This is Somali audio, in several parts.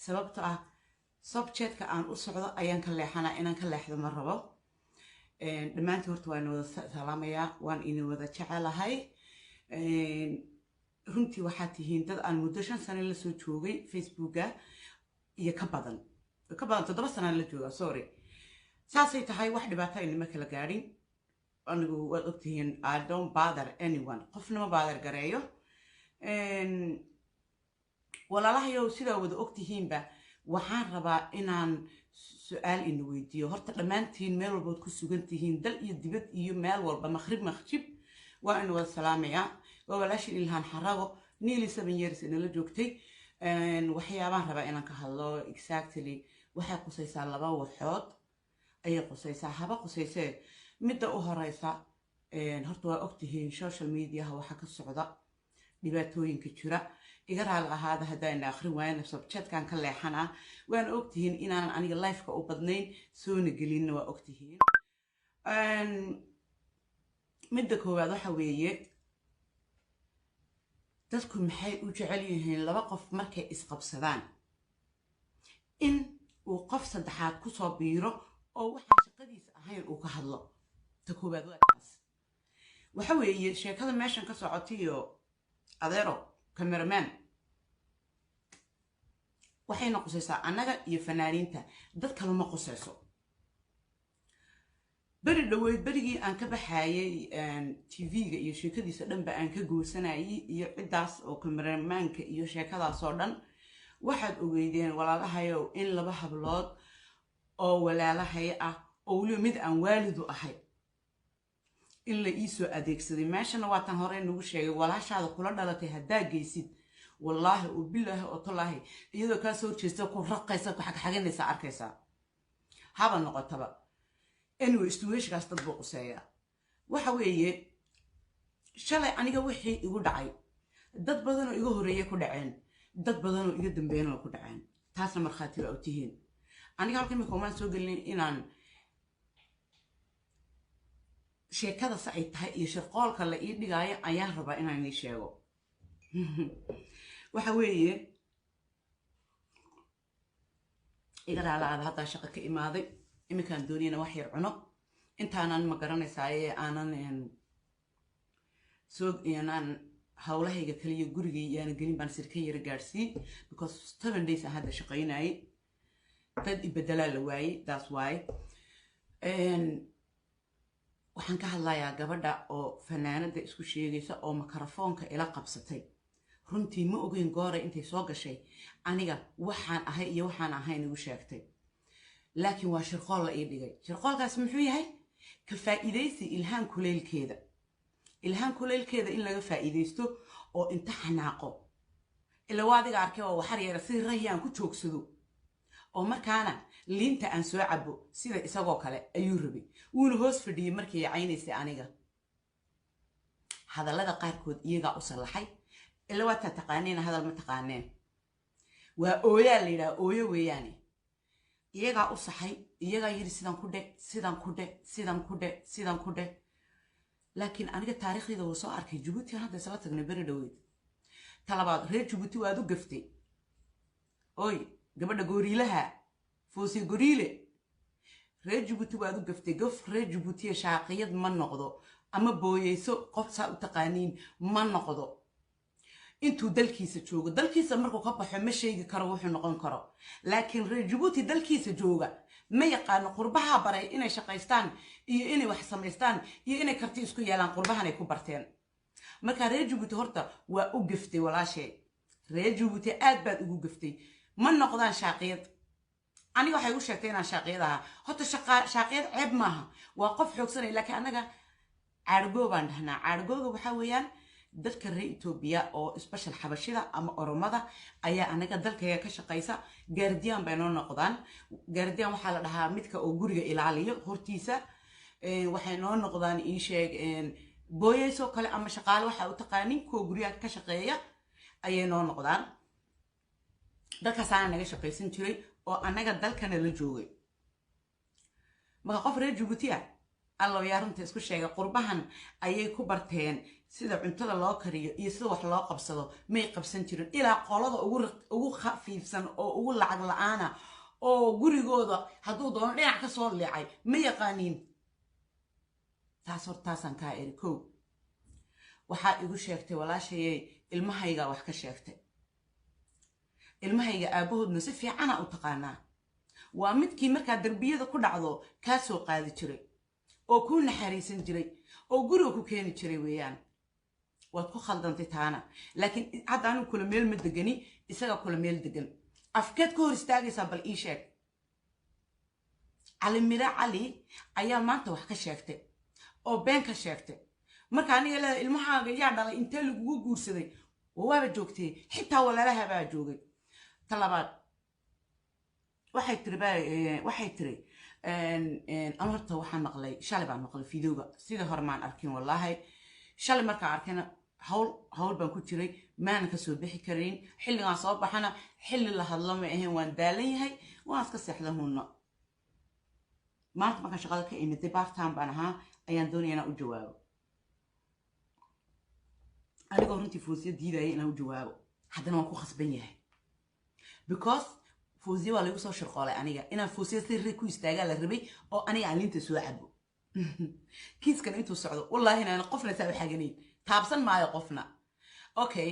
Sababto ah subjectka aan u socdo ayaan ka leexanaa, inaan ka leexdo ma rabo. Dhammaantii horta waan wada salaamayaa, waan idin wada jecelahay. Runtii waxaad tihiin dad aan muddo 5 sano lasoo joogay Facebooka iyo ka badan, ka badan 7 sanaan la joogaa, sorry. Saasay tahay, wax dhibaato inima kala gaadhin. Anigu waad ogtihiin, I don't bother anyone, qofna ma bother gareeyo. Walaalahayow, sidaa wada ogtihiinba, waxaan rabaa inaan su-aal ina weydiiyo. Horta dhammaantiin meel walbaad ku sugan tihiin, dal iyo dibad iyo meel walba, maqrib maqjib, waa ina wada salaamayaa. Waa walaashin Ilhaan Xarago, nearly 7 years inala joogtay. Waxyaabaan rabaa inaan ka hadlo exactly waxay qusaysaa laba waxood ayay qusaysaa, haba qusaysee. Midda u horeysa horta waa ogtihiin social mediaha waxaa ka socda, dhibaatooyinka jira. Iga raali ahaada haddaan akhrin waayana, subjectkan ka leexanaa. Waana ogtihiin inaanan aniga liveka u badnayn, soona gelinna, waa ogtihiin. Midda koowaad waxa weeye, dadku maxay u jecel yihiin laba qof markay isqabsadaan in uu qof saddexaad kusoo biiro oo waxaan shaqadiisa ahayn uu ka hadlo? Ta koowaad waa taas. Waxa weeye sheekada meeshan ka socotayo, adeero cameraman, waxayna qusaysaa annaga iyo fanaaniinta, dad kale ma qusayso. Beri dhoweyd, berigii aan ka baxayay TV-ga iyo sheekadiisa dhanba aan ka goosanayay iyo ciddaas oo cameramaanka iyo sheekadaas oo dhan, waxaad ogeydeen, walaalahayow, in laba hablood oo walaalahay ah, oo weliba mid aan waalidu ahay, in la iisoo adeegsaday meeshana. Waataan hore nagu sheegay, walaashaada kula dhalatay haddaa geysid, wallaahi oo bilaahi oo tolaahi, iyadoo kaa soo horjeesta, ku raqaysa, ku xagxaganaysa, arkaysaa haba noqotaba. Anyway, situationkaas dad buu quseeyaa. Waxa weeye, shalay aniga wixii igu dhacay dad badanoo iga horreeye ku dhaceen, dad badanoo iga dambeeyana waa ku dhaceen. Taasna markhaati baa u tihiin. Aniga halka imika umaan soo gelin inaan sheekada se ay tahay iyo shirqoolka la ii dhigaayo ayaan rabaa inaan ii sheego. Waxa weeye, iga raalaada, haddaa shaqo ka imaaday, iminkaan dooniyana wax yar cuno intaanan, ma garanaysaaye, aanan soo inaan hawlahayga kaliya gurigay yaana gelin baan sirka yara gaadhsiin, because 7 days aan hadda shaqaynayay, dad ibedelaa la waayey. Taas waaye. Waxaan ka hadlayaa gabadha oo fanaanada isku sheegaysa oo makarafoonka ila qabsatay. Runtii ma ogeyn gooray intay soo gashay aniga waxaan ahay iyo waxaan ahayn igu sheegtay, laakiin waa shirqool la ii dhigay. Shirqoolkaas muxuu yahay? Ka faa'iidaysi Ilhaan kuleylkeeda, Ilhaan kuleylkeeda in laga faa'iidaysto oo inta xanaaqo, ila waa adiga arkay oo waxar yara si rahi aan ku joogsado oo markaana liinta aan soo cabo sida isagoo kale ayuu rabay. Wuuna hoos fadhiyey markii caynaysay aniga. Hadallada qaarkood iyagaa u sallaxay, ila waataa taqaaneen, hadal ma taqaaneen, waa ooyaa la yidhaha, ooyo weeyaane. Iyagaa u saxay, iyagaa yidhi sidan ku dhe, sidan ku dhe, sidan ku dhe, sidan ku dhe. Laakiin aniga taariikhdayda wuu soo arkay. Jabuuti aan hadda isla tagnay beri dhoweyd. Talabaad, reer Jabuuti waad u gaftay. Oy gabadha gooriilaha Foosiye Goriile, reer Jabuuti waad u gaftay. Gaf reer Jabuutiya shaaqiyad ma noqdo ama booyeyso, qof saa u taqaaniin ma noqdo intuu dalkiisa joogo. Dalkiisa markuu ka baxo ma sheegi karo wuxuu noqon karo, laakiin reer Jabuuti dalkiisa jooga ma yaqaano. Qurbaha baray inay shaqaystaan iyo inay wax samaystaan iyo inay karti isku yeelaan, qurbahanay ku barteen. Marka reer Jabuuti horta waa u gaftay, walaashee. Reer Jabuuti aad baad ugu gaftay. Ma noqdaan shaaqiyad. Aniga waxay u sheegtay inaan shaaqiyad ahaa. Horta shaaqiyad ceeb maaha, waa qof xoogsanaya, laakiin annaga caargoo baan dhahnaa. Caargooga waxaa weeyaan dadka reer Etoobiya oo special Xabashida ama Oromada ayaa anaga dalkayga ka shaqaysa. Gaardiyaan bay noo noqdaan. Gaardiyaan waxaa la dhahaa midka oo guriga ilaaliyo hortiisa. Waxay noo noqdaan, ii sheeg, booyeysoo kale ama shaqaale waxaa u taqaanin, kuwa guryaha ka shaqeeya ayay noo noqdaan. Dalkaasaana naga shaqaysan jiray oo annaga dalkana la joogay. Marka qof reer Jabuuti ah, allow yaa runta isku sheegay, qurbahan ayay ku barteen. Sida cuntada loo kariyo iyo sida wax loo qabsado may qabsan jirin, ilaa qolada ugu khafiifsan oo ugu lacag la-aana oo gurigooda hadduu doono dhinac ka soo leecay ma yaqaaniin. Taas hor taasaan kaa eri. Kow, waxaa igu sheegtay, walaashayey, ilmahaygaa wax ka sheegtay. Ilmahayga aabbahoodna si fiicana u taqaanaa. Waa midkii markaa darbiyada ku dhacdo kaa soo qaadi jiray oo kuu naxariisan jiray oo guriga ku keeni jiray weeyaan. Waad ku khaldantay taana, laakiin hadda anigu kula meel ma degani, isaga kula meel degan. Afkeed ka hor istaagaysaa? Bal ii sheeg. Cali Mire Cali ayaa maanta wax ka sheegtay oo been ka sheegtay. Marka aniga leeda ilmahaaga yaa dhalay, intee lagugu guursaday, waaba joogtay, xitaa walaalaha baa joogay. Ta labaad, waxay tiri anu horta waxaan maqlay shalay baan maqlay videoga, sidii hore maan arkin wallaahi. Shalay markaan arkayna hawl baan ku jiray, maanan kasoo bixi karin. Xilligaan soo baxana xilli la hadlo ma ahayn, waan daalan yahay, waan iska seexda hunno. Maanta markaan shaqada ka imiday, baartaan baan ahaa, ayaan doonaya inaan u jawaabo. Anigoo runtii Foosiya diidaya inaan u jawaabo, haddana waan ku khasban yahay, because Foosiya waa lagu soo shirqoolay. Aniga inaan Foosiya si ri ku istaagaa la rabay oo aniga aan liinta soo cabo. Kiiskan intuu socdo, wallaahi inaan qofna saa u xaganayn, taabsan maayo qofna. Okay,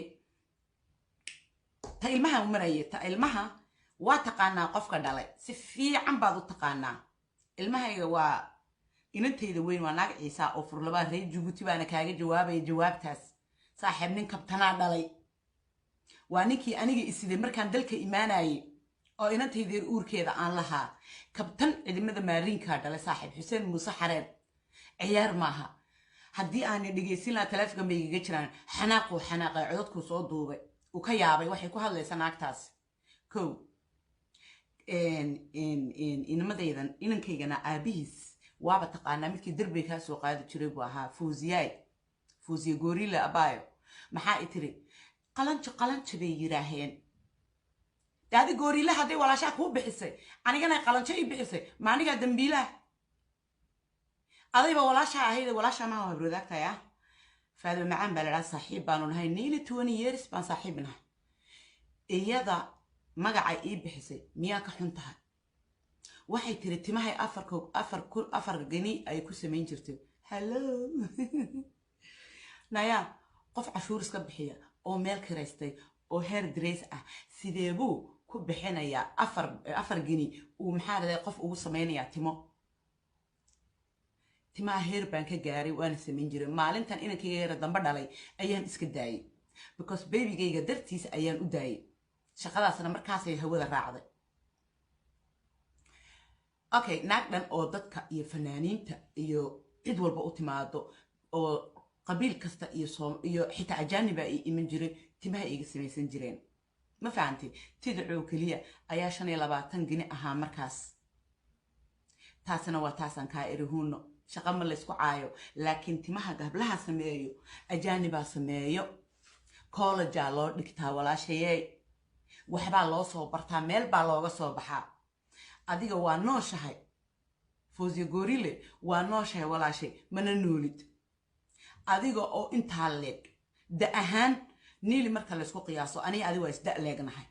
ta ilmaha maraya, ta ilmaha waa taqaanaa qofka dhalay, si fiican baad u taqaanaa. Ilmahayga waa inantayda weyn, waa naag Ciisa oo furlabaa reer Jabuuti baana kaaga jawaabaya jawaabtaas. Saaxiib, nin kabtanaa dhalay. Waa ninkii aniga isiday markaan dalka imaanayay oo inantaydeer uurkeeda aan lahaa. Kabtan ciidamada maariinkaa dhalay, saaxiib, Xuseen Muuse Xareed. Ciyaar maaha. Haddii aanay dhegaysin lahaa, taleefonka bay igaga jiraan. Xanaaquu xanaaqay, codadkuu soo duubay, uu ka yaabay waxay ku hadlaysaa naagtaas. Kow, inamadaydan, inankaygana aabihiis waaba taqaanaa, midkii derbiga kaa soo qaadi jiray buu ahaa. Fuuziyaay, Fuuziye Goorila abaayo, maxaa i tiri? Qalanjo, qalanjo bay yiraaheen. De adi goorila hadday walaashaa kuu bixisay, anigana qalanjo ii bixisay, ma anigaa dambiilaha? Adayba walaashaa ahayd. Walaashaa maha, habroodaagtahay ah. Faadima Macaan baa la dhaha, saaxiib baanu nahay, nearly 20 years baan saaxiib nahay. Iyada magaca ii bixisay miyaa ka xun tahay? Waxay tiri timahay afarka afar afar geni ay ku samayn jirtay. Hallo naya, qof cashuur iska bixiya oo meel kiraystay oo hair dress ah, sidee buu ku bixinayaa afar geni uu, maxaa raday, qof ugu samaynayaa timo? Timaha heer baan ka gaaray, waana samayn jiray. Maalintan inankayga yara dambe dhalay ayaan iska daayay, because babygayga dartiisa ayaan u daayay shaqadaasna. Markaasay hawada raacday. Okay, naag dhan oo dadka iyo fanaaniinta iyo cid walba u timaado oo qabiil kasta iyo iyo xitaa ajaaniba ay iman jiray, timaha iga samaysan jireen. Ma fahantay? Tidacoo keliya ayaa 25 gini ahaa markaas. Taasina waa taasaan kaa iri huuno. Shaqa ma laysku caayo, laakiin timaha gablaha sameeyo ajaanibaa sameeyo, collegea loo dhigtaa, walaashayey, waxbaa loo soo bartaa, meel baa looga soo baxaa. Adiga waa nooshahay, Foosiya Goorile, waa nooshahay walaashay, mana noolid. Adiga oo intaa leeg da ahaan niili marka laysku qiyaaso, aniga adiga waa isda leegnahay.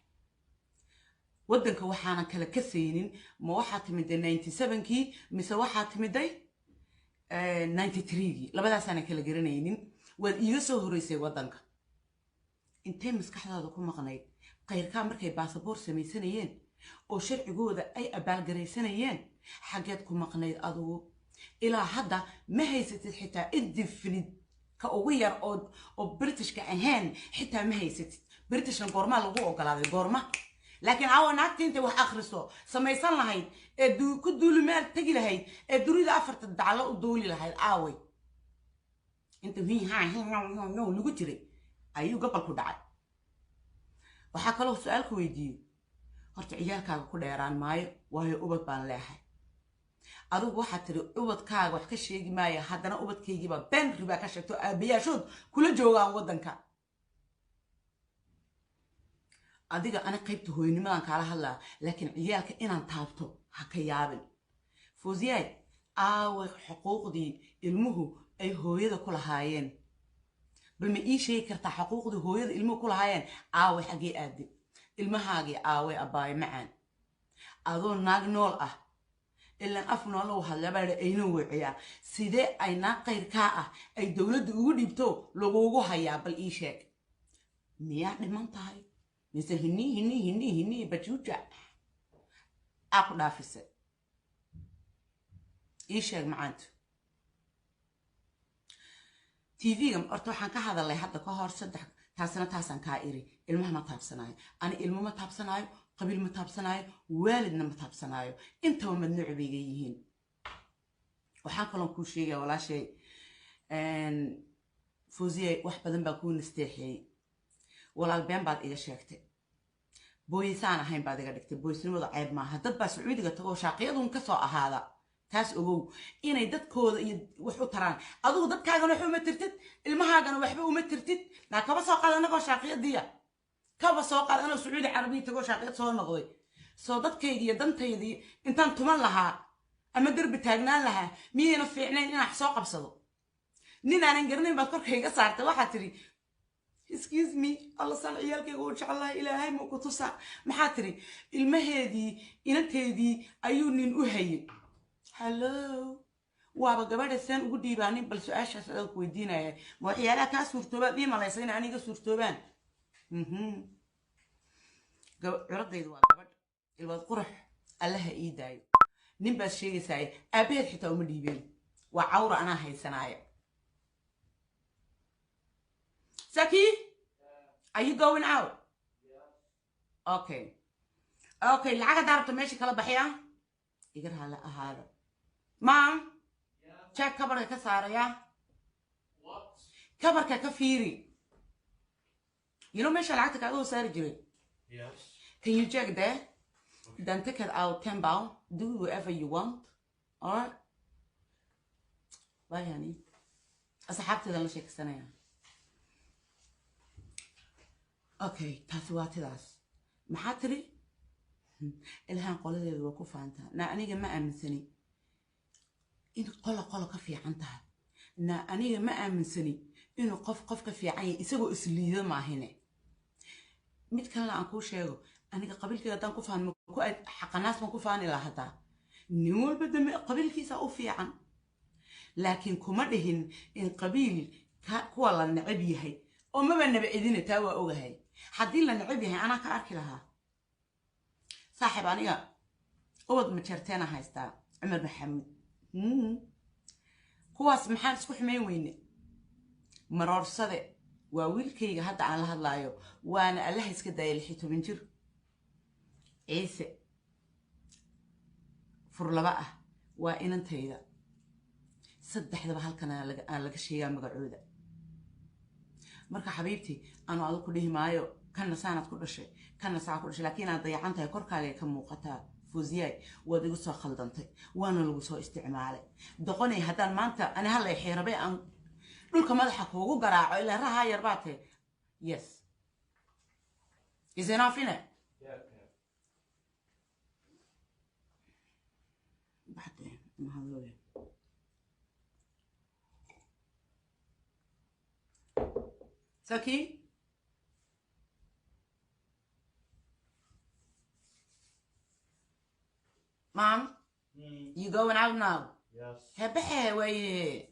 Waddanka waxaanan kala kasaynin, ma waxaa timiday 97-kii mise waxaa timiday 93-gii? Labadaasaanan kala garanaynin. Waad iiga soo horeysay waddanka. Intay maskaxdaada ku maqnayd khayrkaa markay baasaboor samaysanayeen oo sharcigooda ay abaalgaraysanayeen? Xaggeed ku maqnayd adigu? Ilaa hadda ma haysatid xitaa indefinite ka ugu yar oo Britishka ahayn xitaa ma haysatid. Britishna goormaa lagu ogolaaday? Goorma? Laakiin caawa naagta intay wax akhriso samaysan lahayd ee ku duulimaal tegi lahayd ee dunida afarta daclo u duuli lahayd, aaway? Inta lagu jiray ayuu gobolku dhacay. Waxaa kaloo su-aalku weydiiyey, horta ciyaalkaaga ku dheeraan maayo, waayo ubad baan leehay. Adigu waxaad tiri ubadkaaga wax ka sheegi maayo, haddana ubadkaygiibaa been ribaa ka sheegto, aabayaashood kula joogaan waddanka. Adiga ana qaybta hooynimadan kaala hadlaa, laakiin ciyaalka inaan taabto ha ka yaabin. Foosiyaay, aaway xuquuqdii ilmuhu ay hooyada ku lahaayeen? Bal ma ii sheegi kartaa xaquuqdii hooyada ilmuhu ku lahaayeen aaway? Xaggee aaday ilmahaagii? Aaway, abbaayo macaan? Adoo naag nool ah, ilaan af nool lagu hadlaa baa idhi, ayna weeciyaa. Sidee ay naag qayrkaa ah ay dowladda ugu dhiibto lagugu hayaa? Bal ii sheeg, miyaa dhiman tahay mise hinii hinii hinii hinii bajuuja aa ku dhaafisay? Ii sheeg macaantu. TV-ga horta waxaan ka hadalay hadda ka hor saddex, taasna taasaan kaa iri. Ilmaha ma taabsanaayo ani, ilmo ma taabsanaayo, qabiil ma taabsanaayo, waalidna ma taabsanaayo, intaba madnuuc bay iga yihiin. Waxaan kaloon kuu sheegaya, walaashay Fawziya, wax badan baa kuu nasteexeeyey. Walaal, been baad iga sheegtay, booyisaan ahayn baad iga dhigtay. Booyisnimadu ceeb maaha. Dad baa Sacuudiga tagoo shaaqiyadun kasoo ahaada. Taas ogow inay dadkooda iyo wax u taraan. Adigu dadkaagana waxba uma tirtid, ilmahaagana waxba uma tirtid. Naa kaba soo qaad anagoo shaaqiyadiya, kaba soo qaad anoo Sacuudi Carabiya tagoo shaaqiyad soo noqday. Soo dadkayga iyo dantaydii intaan tuman lahaa ama derbi taagnaan lahaa, miyayna fiicnayn inaan wax soo qabsado? Nin aanan garanayn baad korka iga saartay. Waxaad tidhi, "Excuse me, alla saan ciyaalkayga u jeclahay, Ilaahay ma ku tusaa?" Maxaa tidhi? Ilmaheedii, inanteedii ayuu nin u hayay. Hallo, waaba gabadha seen ugu dhiibaanin? Bal su-aashaas adaan ku weydiinaya, ma waxyaalaha kaa suurtoobaad ii malaysa in aniga suurtoobaan? Curadaydu waa gabadh ilwaad qurux, Allaha ii daayo. Nin baad sheegaysaa, aabaheed xitaa uma dhiibeen. Waa cawra anaa haysanaaya. Saki, are you going out? Okay. Lacag haddaa rabto meesha kala baxya, iga raala ahaada. Mom, check kabarka ka saaraya. What? Kabarka ka fiiri. You know meesha lacagta kaaga soo saari jiray? Yes. Can you check there? Then take it out, £10. Do whatever you want. Alright? Bye, honey. Asxaabteeda la sheekaysanaya. Okay, taasi waa tidaas. Maxaa tiri? Ilhaan qoladeedu waa ku faantaa. Na aniga ma aaminsani in qola qola ka fiican tahay. Na aniga ma aaminsani inuu qof qof ka fiican yahay isagoo isliido maahine. Mid kalena aan kuu sheego, aniga qabiilkayga haddaan ku faanmo, ku xaqanaas baan ku faani lahaa. Hadaa nin walba dame qabiilkiisa u fiican, laakiin kuma dhihin in qabiil kuwa la necab yahay oo maba nabcidina. Taa waa ogahay, haddii la necab yahay anaa ka arki lahaa. Saaxiib, aniga ubad majeerteena haystaa, Cumar Maxamuud. Kuwaas maxaan isku xumayn weyne? Maroorsade waa wiilkayga hadda aan la hadlaayo, waana Allaha iska daaya 16 jir. Ciise furlaba ah waa inantayda. Saddexdaba halkan aan laga sheegaa magacooda. Marka xabiibtii, anu adu ku dhihi maayo kanna saanaad ku dhashay, kanna saa ku dhashay, laakiin inaad dayacan tahay korkaagay ka muuqataa. Fuusiyaay, waad igu soo khaldantay, waana lagu soo isticmaalay. Doqonay, haddaan maanta ani hallay xiirabay aan dhulka madaxa kuugu garaaco, ilaa rahaa yar baa tahay. Yes, is enough, innit? Yeah. Baxdee mahadoobe. Saki? Mom, you going out now? Yes. Hebexe waaye.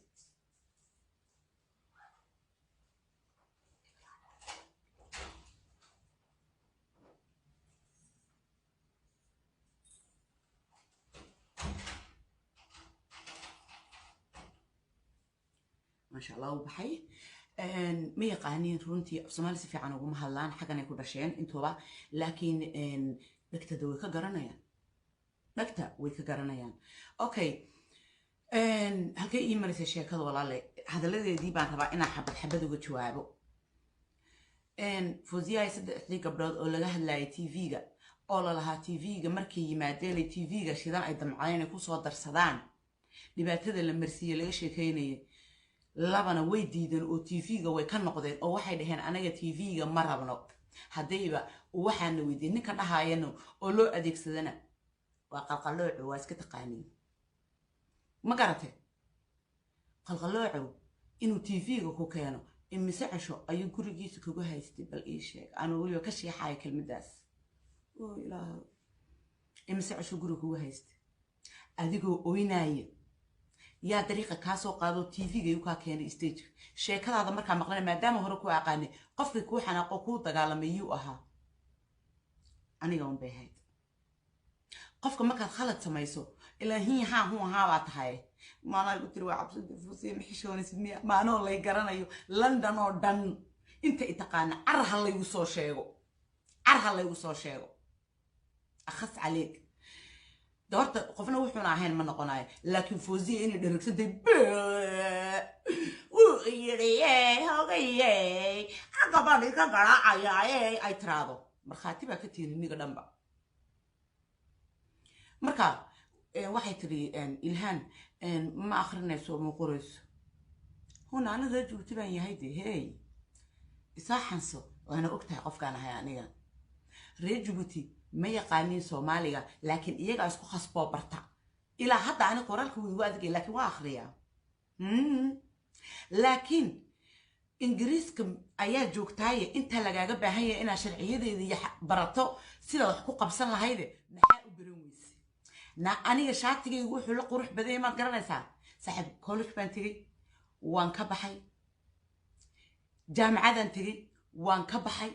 Maasha Allah, u baxay. Ma yaqaaniin runtii af Soomaali si fiican uguma hadlaan, xagganay ku dhasheen intuba, laakiin dhegtada way ka garanayaan, dhegta way ka garanayaan. Okay, halkay ii marisay sheekada, walaale? Hadalladeedii baan rabaa inaan xabad xabad uga jawaabo. Fawziyahay, saddexdii gabdhood oo laga hadlayay TV-ga oo lalahaa TV-ga, markay yimaadeen ay TV-ga shidan ay damcadeen ay kusoo darsadaan, dhibaatada la marsiiyey laga sheekeynayay, labana way diideen oo TV-ga way ka noqdeen oo waxay dhaheen, "Anaga TV-ga ma rabno." Haddayba waxaana weydiiyey ninka dhahaayano oo loo adeegsadana waa qalqalooco, waa iska taqaaniin, ma garate? Qalqaloocow inuu TV-ga ku keeno Imise cesho ayuu gurigiisa kugu haystay? Bal ii sheeg, anuu weliba ka shiixayo kelmaddaas. Oo Ilaahow, imise cesho guriga kugu haystay adigoo oynaaya? Yaa dariiqa kaa soo qaado TV-ga kaa keenay stageka? Sheekadaada markaa maqlana, maadaama hore ku aqaanay, qofkii kuu xanaaqo, kuu dagaalamay yuu ahaa? Aniga un bay ahayd. Qofka markaad khalad samayso, ilaa hin haa hun ahaa baa tahay. Maanaa igu tiri waa cabsida Fuusiya, ma xishoonaysid miya? Maanoo lay garanayo London oo dhan inta i taqaana, car ha laygu soo sheego, car ha laygu soo sheego. Akhas caleeg. De horta qofna wuxuuna ahayn ma noqonayo, laakiin Fawziya inay dharagsantay wuu yidhi hogayey, gabadhi ka garaacayaaye ay tiraado, markhaati baa ka tiini niga dhanba. Marka waxay tiri Ilhaan ma akrinayso, ma qorayso. Huna aniga reer Jabuuti baan yahay de. Hey, isaa xanso, waana og tahay qofkaan ahay. Aniga reer Jabuuti ma yaqaaniin Soomaaliga, laakiin iyagaa isku khasboo barta. Ilaa hadda ani qoraalka wuu igu adagay, laakiin waa akhriyaa. Laakiin Ingiriiska ayaa joogtaaye, intaa lagaaga baahan yahay inaad sharciyadeeda iyo barato sidaad wax ku qabsan lahayde. Maxaa u baran weyse? Na aniga shaatigaygu wuxuu la qurux badanyay, maad garanaysaa saaxiib? College baan tegey, waan ka baxay. Jaamacadaan tegey, waan ka baxay.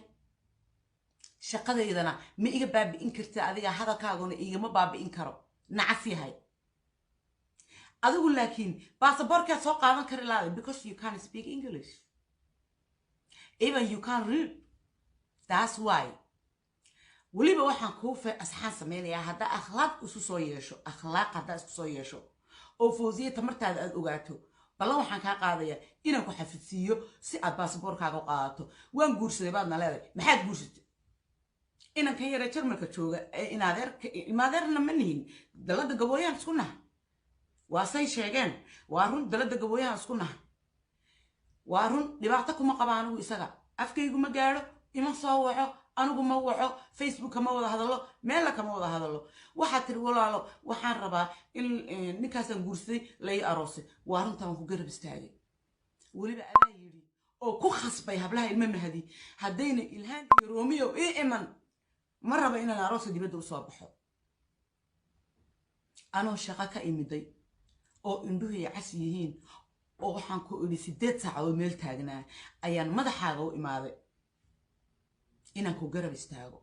Shaqadaydana ma iga baabi'in kartid adiga, hadalkaaguna igama baabi'in karo. Nacas yahay adigu, laakiin baasaboorkaad soo qaadan kari laada because you can't speak English, even you can't read. That's why weliba waxaan kuu asxaan samaynayaa haddaa akhlaaq isu soo yeesho, akhlaaq haddaa isku soo yeesho oo Fawsiya tamartaada aad ogaato, ballan waxaan kaa qaadayaa inaan ku xafidsiiyo si aad baasaboorkaaga u qaadato. Waan guursaday baadna leedahay. Maxaad guursatay? Inankan yaree Jarmalka jooga ee ilmaadeerna ma nihin. Dalada Gabooyahan isku naha, waa say sheegeen, waa run. Dalada Gabooyahan isku naha, waa run. Dhibaato kuma qaba anigu isaga, afkaygu ma gaadho, ima soo waco, anigu ma waco, Facebook kama wada hadallo, meella kama wada hadallo. Waxaad tiri, walaalo, waxaan rabaa in ninkaasaan guursaday lai aroosay. Waa runta, waan ku garab istaagay. Weliba adaa yidhi oo ku khasbay hablaha Ilmo Mahadi, haddayna Ilhaan iyo Romeo ii iman, ma raba inaan arooska dibadda usoo baxo. Anoo shaqo ka imiday oo indhuhay cas yihiin oo waxaan ku idhi 8 saacadood meel taagnaa ayaan madaxaaga u imaaday inaan ku garab istaago.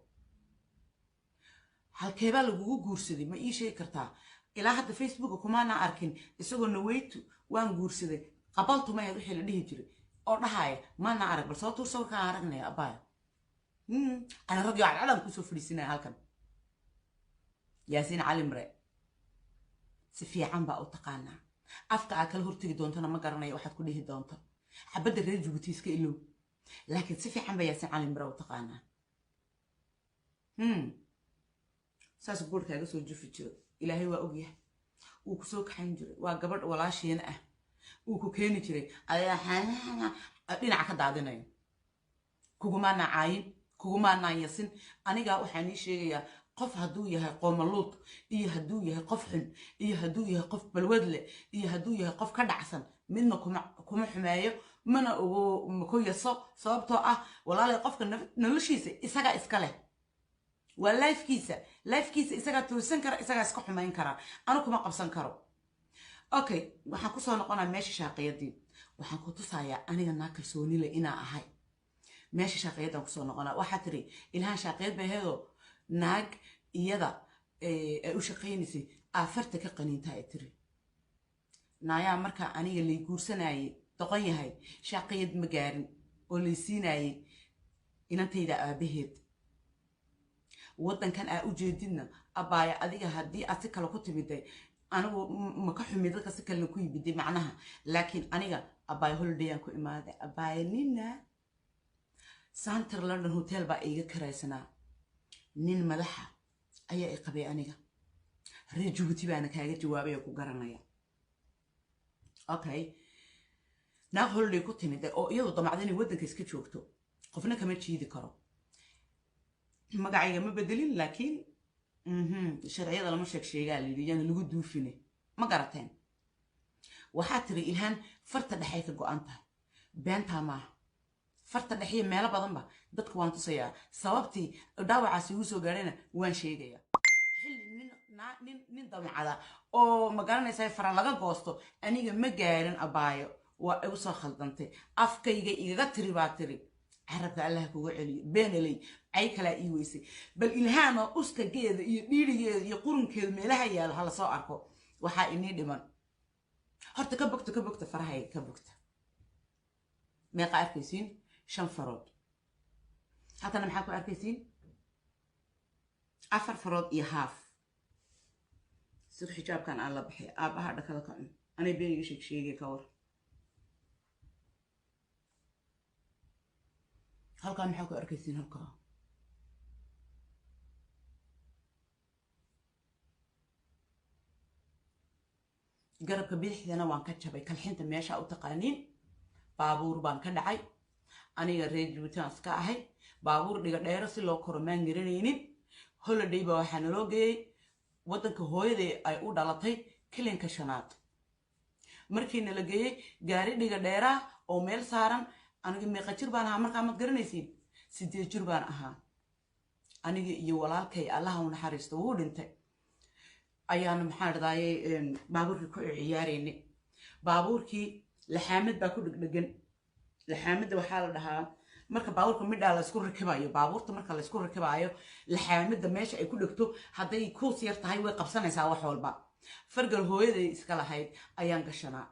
Halkeebaa lagugu guursaday? Ma ii sheegi kartaa? Ilaa hadda Facebooka kumaana arkin isagoo naweytu waan guursaday, qabaltu mahayd wixii la dhihi jiray oo dhahaya, maana arag. Bal soo tuur sawirkaan aragnaya, abaya. Ana ragyo cadcadaan kusoo fadhiisinaya halkan. Yaasiin Cali Mre si fiican baa u taqaanaa. Afka aa kala hortegi doontona ma garanayo waxaad ku dhihi doonto. Xabadda reer Jabuuti iska ilow, laakiin si fiican baa Yaasiin Cali Mre u taqaanaa. Saas goorkaaga soo jufi jiro, Ilaahay waa ogyahay. Wuu ku soo kaxayn jiray, waa gabadh walaashiina ah, wuu ku keeni jiray ayaa dhinaca ka daadinayo. Kugumaanaa caayin, kugumaanaa yasin. Aniga waxaan ii sheegayaa, qof hadduu yahay qoomaluud iyo hadduu yahay qof xun iyo hadduu yahay qof balwad leh iyo hadduu yahay qof ka dhacsan, midna kuma xumeeyo, mana ugu ku yaso, sababtoo ah, walaalay, qofka noloshiisa isagaa iska leh, waa lifekiisa. Lifekiisa isagaa toosan kara, isagaa iska xumayn kara, anu kuma qabsan karo. Okay, waxaan kusoo noqonaa meesha shaaqiyadii. Waxaan ku tusayaa aniga naa kalsoonile inaa ahay. Meesha shaaqiyadaan kusoo noqonaa. Waxaa tiri Ilhaan shaaqiyad bay ahaydoo naag iyada ay u shaqaynaysay aafarta ka qaniinta ay tiri. Naayaa, markaa aniga lay guursanayay, doqon yahay, shaaqiyad ma gaarin oo lay siinaayey inantayda aabaheed. Waddankan aa u jeedidna, abbaaya, adiga haddii aad si kale ku timiday, anigu ma ka xumi dadka si kalena ku yimiday macnaha, laakiin aniga, abbaaya, holidayaan ku imaaday. Abbaaya, nina Center London Hotel baa iiga karaysanaa. Nin madaxa ayaa i qabay. Aniga reer Jabuuti baana kaaga jawaabay oo ku garanaya. Okay, naag holiday ku timid oo iyadu damacda inay waddanka iska joogto, qofna kama jiidi karo. Magacayga ma bedelin, laakiin sharciyada lama sheeg sheegaa layidhi, yaana lagu duufine. Ma garateen? Waxaa tiri Ilhaan farta dhexay ka go-an tahay. Beentaa maaha. Farta dhexiyo meelo badanba dadka waan tusayaa. Sababtii dhaawacaasi igu soo gaadhayna waan sheegayaa. Xilli nin damcada oo ma garanaysaa fara laga goosto aniga ma gaarin, abaayo, waa igu soo khaldantay. Afkayga igaga tiri baa tiri, carabka Allah kuga celiyo. Beenaley cay kalaa ii weysay. Bal Ilhaanoo uskageeda iyo dhiirigeeda iyo qurunkeeda meelaha yaalo hala soo arko. Waxaa inii dhiman horta ka bogta, ka bogta farahayga, ka bogta. Meeqa arkaysiin? 5 farood. Halkana maxaa ku arkaysiin? 4 farood iyo haaf. Sida xijaabkan aan la baxay, aabbaha dhakada ka cun, anay been iga sheeg sheegay. Ka war halkaa maxaa ku arkaysiin? Halkaa garabka bidixdana waan ka jabay, kalxinta meesha u taqaaniin. Baabuur baan ka dhacay. Aniga reer Jabuuti iska ahay. Baabuur dhiga dheero si loo koro maan garanaynin. Holiday baa waxaa naloo geeyey waddanka hooyaday ay u dhalatay, Kilinka Shanaad. Markii nala geeyey, gaari dhiga dheeraa oo meel saaran, aniga meeqa jir baan ahaa markaa? Maad garanaysiin? 8 jir baan ahaa. Aniga iyo walaalkay, Allaha u naxariisto, wuu dhintay, ayaanu, maxaan dhadayay, baabuurkii ku ciyaaraynay. Baabuurkii laxaamad baa ku dhegdhegan. Laxaamadda waxaa la dhahaa marka baabuurka midhaa laysku rakibayo. Baabuurta marka laysku rakibaayo, laxaamadda meesha ay ku dhegto hadday kuus yar tahay, way qabsanaysaa wax walba. Fargal hooyaday iska lahayd ayaan gashanaa.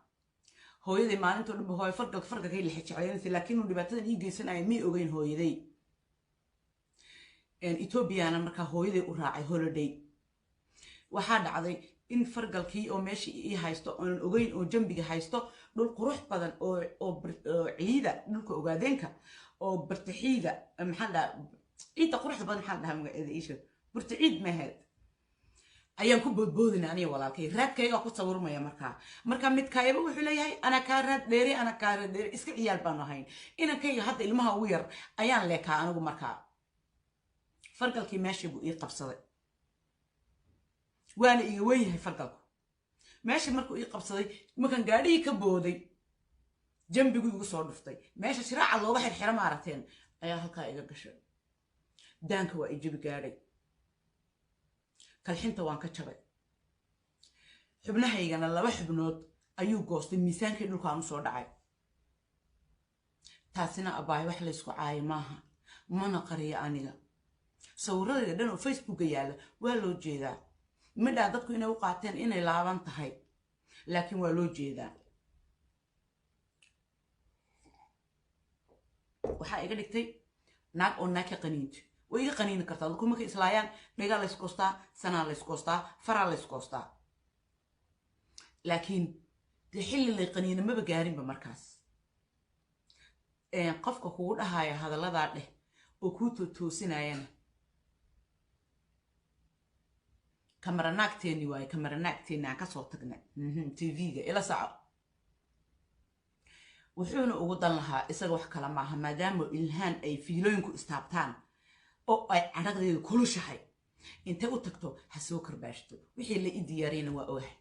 Hooyaday maalintoo dhanba hooyo fargalka fargalkay lexe jeclaynaysa, laakiin uu dhibaatadan ii geysanaya may ogeyn hooyaday. Etoobiyana markaa hooyaday u raacay holiday. Waxaa dhacday in fargalkii oo meesha ii haysto oonan ogeyn oo jambiga haysto, dhul qurux badan oo ciida dhulka Ogaadeenka oo bartaxiida, maxaa la dhahaa, ciidda quruxda badan, maxaa la dhahaa magaceeda, iisha burtaciid maaheed, ayaan ku boodboodina aniga walaalkay. Raadkaygaa ku sawirmaya. Markaa midkaayaba wuxuu leeyahay, "Anaa kaa raad dheeri, anaa kaa raad dheeri." Iska ciyaal baanu ahayn. Inankayga hadda ilmaha ugu yar ayaan leekaa anigu. Markaa fargalkii meeshii buu ii qabsaday, waana iga wen yahay fargalku. Meesha markuu ii qabsaday, markaan gaadhihii ka booday, jambigu igu soo dhuftay. Meesha shiraaca looga xirxiro ma aragteen ayaa halkaa iga gashay. Daanka waa i jabi gaadhay, kalxinta waan ka jabay, xubnahaygana laba xubnood ayuu goostay. Miisaankii dhulkaan usoo dhacay. Taasina, abaay, wax laysku caayo maaha, mana qariyo. Aniga sawiradayda dhan oo Facebooka yaalla waa loo jeedaa. Midhaa dadku inay u qaateen inay laaban tahay, laakiin waa loo jeedaa. Waxaa iga dhigtay naag oo naag ka qaniinto. Way iga qaniini kartaa. Dadku markay islaayaan, dhigaa laysgoostaa, sanaa laysgoostaa, faraa laysgoostaa, laakiin dee xilli lay qaniino maba gaarinba. Markaas qofka kugu dhahaya hadalladaa dheh oo kuu tootoosinayana kamara naagteeni waaye. Kamara naagteeni aan kasoo tagnay TV-ga ila saco. Wuxuuna ugu dan lahaa isaga wax kale maaha, maadaama Ilhaan ay fiilooyinku istaabtaan oo ay cadhaqdeedu kulushahay, intay u tagto ha soo karbaashto. Wixii la i diyaariyana waa ogahay.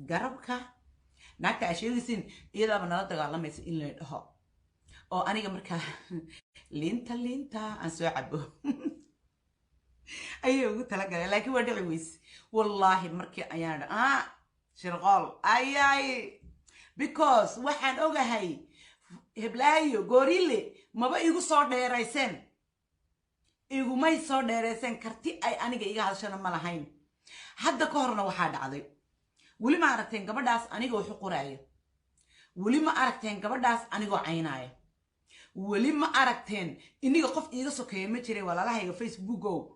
Garabka naagta aa sheegaysiin iyadaaba nala dagaalamaysa in la dhaho oo aniga markaa liinta liinta aan soo cabo ayay ugu talagaleen, laakiin waa dhici weyse. Wallaahi markii ayaan ah shirqool ayay, because waxaan ogahay heblaayo gorile maba igu soo dheerayseen, igumay soo dheerayseen. Karti ay aniga iga hadashana ma lahayn. Hadda ka horna waxaa dhacday, weli ma aragteen gabadhaas aniga waxu qoraayo? Weli ma aragteen gabadhaas anigoo caynaayo? Weli ma aragteen iniga qof iiga sokeeya ma jiray? Walaalahayga Facebookow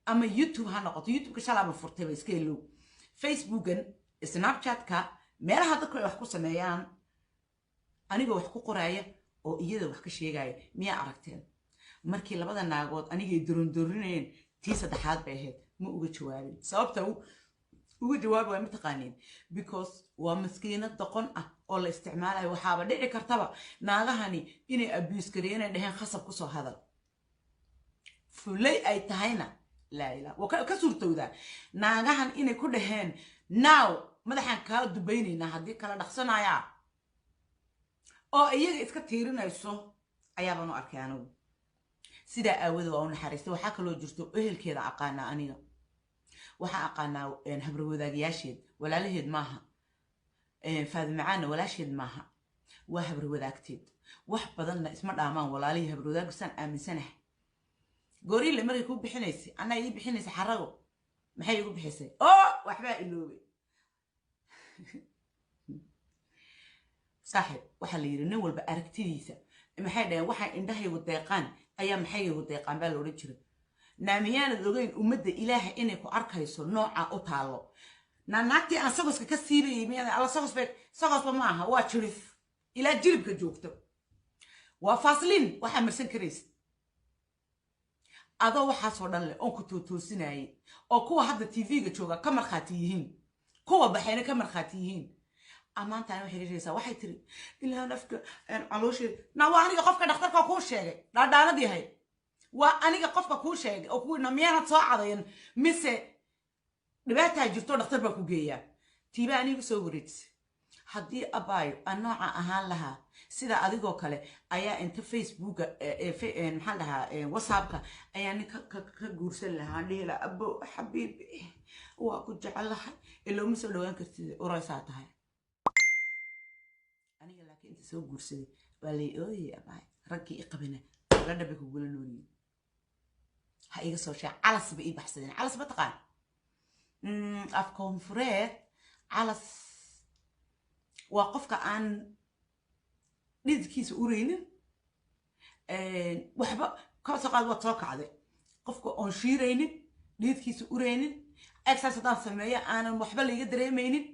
ama YouTube ha noqoto, YouTubeka shalaaba furtayba, iska elow Facebookan, Snapchatka, meelaha dadku ay wax ku sameeyaan, anigoo wax ku qoraaya oo iyada wax ka sheegaya miyaa aragteen? Markii labada naagood anigay dorondorinayeen, tii saddexaad bay ahayd, ma uga jawaabin. Sababta uga jawaabi waa mataqaaniin? Because waa maskiinad doqon ah oo la isticmaalayo. Waxaaba dhici kartaba naagahani inay abuse gareeyeen, inay dhaheen khasab kusoo hadal. Fulay ay tahayna laa ilaa waa ka suurtowdaa naagahan inay ku dhaheen, "Now madaxaan kaa dubaynaynaa haddii kala dhaqsanayaa," oo iyaga iska tiirinayso. Ayaabaan u arkay anigu. Sidaa aawada waa u naxariistay. Waxaa kaloo jirto ehelkeeda aqaanaa aniga. Waxaa aqaanaa habarwadaagayaasheed. Walaalaheed maaha, Faadimacaanna walaasheed maaha, waa habarwadaagteed. Wax badanna isma dhaamaan walaalihii habarwadaagu, saan aaminsanahay. Gooriile markay kuu bixinaysay, anaa ii bixinaysay xarago, maxay igu bixisay? Oo waxbaa iloobay, saaxib. Waxaa la yidhi nin walba aragtidiisa, maxay dhaheen, waxay indhahaygu deeqaan ayaa maxaygu deeqaan baa la odhan jiray. Naamiyaanad ogeyn ummadda Ilaaha inay ku arkayso nooca u taallo. Naagtii aan sagoska ka siibayay miyaad alla sagos bay? Sagosba ma aha, waa jirif ilaa jilibka joogto, waa faasliin waxaa marsan karaysa adoo waxaasoo dhan leh oon ku tootoosinayay, oo kuwa hadda TV-ga jooga ka markhaati yihiin, kuwa baxayna ka markhaati yihiin. Ammaantaani waxay sheegaysaa, waxay tiri ilaa nafka caloosheeda. Na waa aniga qofka dhakhtarka kuu sheegay dhaadhaanad yahay, waa aniga qofka kuu sheegay oo kuwii. Na miyaanad soo cadayan mise dhibaataa jirto dhakhtar baa ku geeyaa? Tiiba anigu soo wareejisay. Haddii abaayo aan nooca ahaan lahaa sida adigoo kale, ayaa inta Facebooka, maxaan dhahaa, WhatsAppka ayaa nin ka guursan lahaa, dhihi lahaa abo xabiibi waa ku jecelahay, ilooma soo dhawaan kartid, uraysaa tahay aniga. Laakiin inta soo guursaday waa lay ooyay abaay. Raggii i qabina la dhabay kugula noolyihin. Ha iga soo sheeg, calas ba ii baxsadeen. Calas ma taqaan? Af koonfureed calas waa qofka aan dhididkiisa ureynin waxba. Kasoo qaad waad soo kacday, qofka oon shiiraynin, dhididkiisa ureynin, exercise haddaan sameeyo aanan waxba laiga dareemaynin.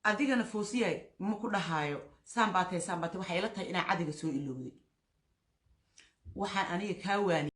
Adigana foosiyay ma ku dhahaayo saan baa tahay, saan baa tahay. Waxay ila tahay inaa cadiga soo ilowday. Waxaan aniga kaa waani